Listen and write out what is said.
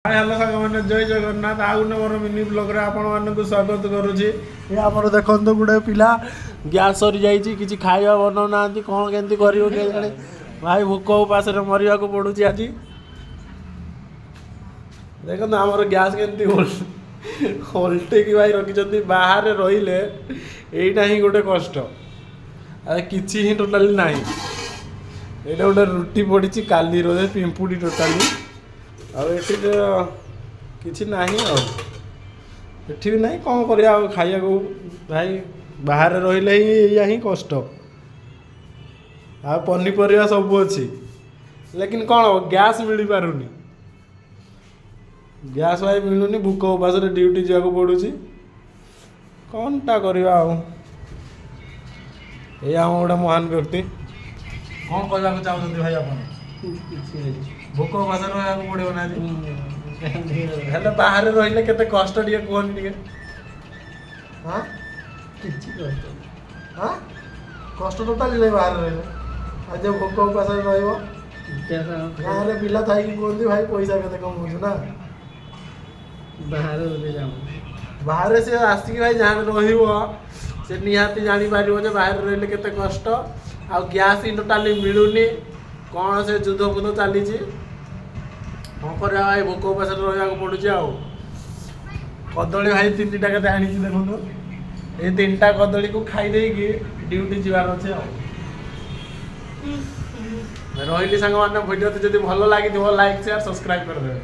ହାଏ, hello ସାଙ୍ଗମାନେ, ଜୟ ଜଗନ୍ନାଥ। ଆଉ ଗୋଟେ ମୋର ମିନି ବ୍ଲଗ୍ରେ ଆପଣମାନଙ୍କୁ ସ୍ୱାଗତ କରୁଛି। ଏ ଆମର ଦେଖନ୍ତୁ, ଗୋଟେ ପିଲା ଗ୍ୟାସ୍ ସରିଯାଇଛି, କିଛି ଖାଇବା ବନଉନାହାନ୍ତି। କ'ଣ କେମିତି କରିବ କେଜାଣି ଭାଇ? ଭୋକ ଉପାସରେ ମରିବାକୁ ପଡ଼ୁଛି ଆଜି। ଦେଖନ୍ତୁ, ଆମର ଗ୍ୟାସ୍ କେମିତି ଓଲଟେଇକି ଭାଇ ରଖିଛନ୍ତି। ବାହାରେ ରହିଲେ ଏଇଟା ହିଁ ଗୋଟେ କଷ୍ଟ। ଆରେ, କିଛି ହିଁ ଟୋଟାଲି ନାହିଁ। ଏଇଟା ଗୋଟେ ରୁଟି ପଡ଼ିଛି କାଲିର, ପିମ୍ପୁଡ଼ି ଟୋଟାଲି। ଆଉ ଏଠି ତ କିଛି ନାହିଁ, ଆଉ ଏଠି ବି ନାହିଁ। କ'ଣ କରିବା ଆଉ ଖାଇବାକୁ? ଭାଇ, ବାହାରେ ରହିଲେ ହିଁ ଏଇଆ ହିଁ କଷ୍ଟ। ଆଉ ପନିପରିବା ସବୁ ଅଛି, ଲେକିନ୍ କ'ଣ ଗ୍ୟାସ୍ ମିଳିପାରୁନି। ଗ୍ୟାସ୍ ଭାଇ ମିଳୁନି, ଭୋକ ଉପାସରେ ଡ୍ୟୁଟି ଯିବାକୁ ପଡ଼ୁଛି। କ'ଣଟା କରିବା ଆଉ? ଏଇ ଆମ ଗୋଟେ ମହାନ ବ୍ୟକ୍ତି। କ'ଣ କହିବାକୁ ଚାହୁଁଛନ୍ତି ଭାଇ ଆପଣ? କିଛି ନାହିଁ। ଭୋକ ଉପାସରେ ରହିବାକୁ ପଡ଼ିବ ନା ଆଜି? ହେଲେ ବାହାରେ ରହିଲେ କେତେ କଷ୍ଟ, ଟିକେ କୁହନି ଟିକେ। ହଁ। କିଛି କଷ୍ଟ। ହଁ, କଷ୍ଟ ଟୋଟାଲି ନାହିଁ ବାହାରେ ରହିଲେ। ଆଉ ଯେଉଁ ଭୋକ ଉପାସରେ ରହିବ। ଗାଁରେ ପିଲା ଥାଇକି କୁହନ୍ତି, ଭାଇ, ପଇସା କେତେ କମଉଛୁ ନା? ବାହାରେ ବୁଲି ଯାଉ। ବାହାରେ ସେ ଆସିକି ଭାଇ ଯାହା ରହିବ, ସେ ନିହାତି ଜାଣିପାରିବ ଯେ ବାହାରେ ରହିଲେ କେତେ କଷ୍ଟ। ଆଉ ଗ୍ୟାସ୍ ହିଁ ଟୋଟାଲି ମିଳୁନି। କ'ଣ ସେ ଯୁଦ୍ଧ ଫୁଦ୍ଧ ଚାଲିଛି। କ'ଣ କରିବା ଭାଇ? ଭୋକ ଉପାସରେ ରହିବାକୁ ପଡ଼ୁଛି। ଆଉ କଦଳୀ ଭାଇ ତିନିଟା କେତେ ଆଣିଛି ଦେଖନ୍ତୁ। ଏଇ ତିନିଟା କଦଳୀକୁ ଖାଇ ଦେଇକି ଡ୍ୟୁଟି ଯିବାର ଅଛି। ଆଉ ରହିଲି ସାଙ୍ଗମାନେ, ଭିଡ଼ିଓ ଯଦି ଭଲ ଲାଗିଥିବ, ଲାଇକ୍, ସେୟାର, ସବସ୍କ୍ରାଇବ୍ କରିଦେବେ।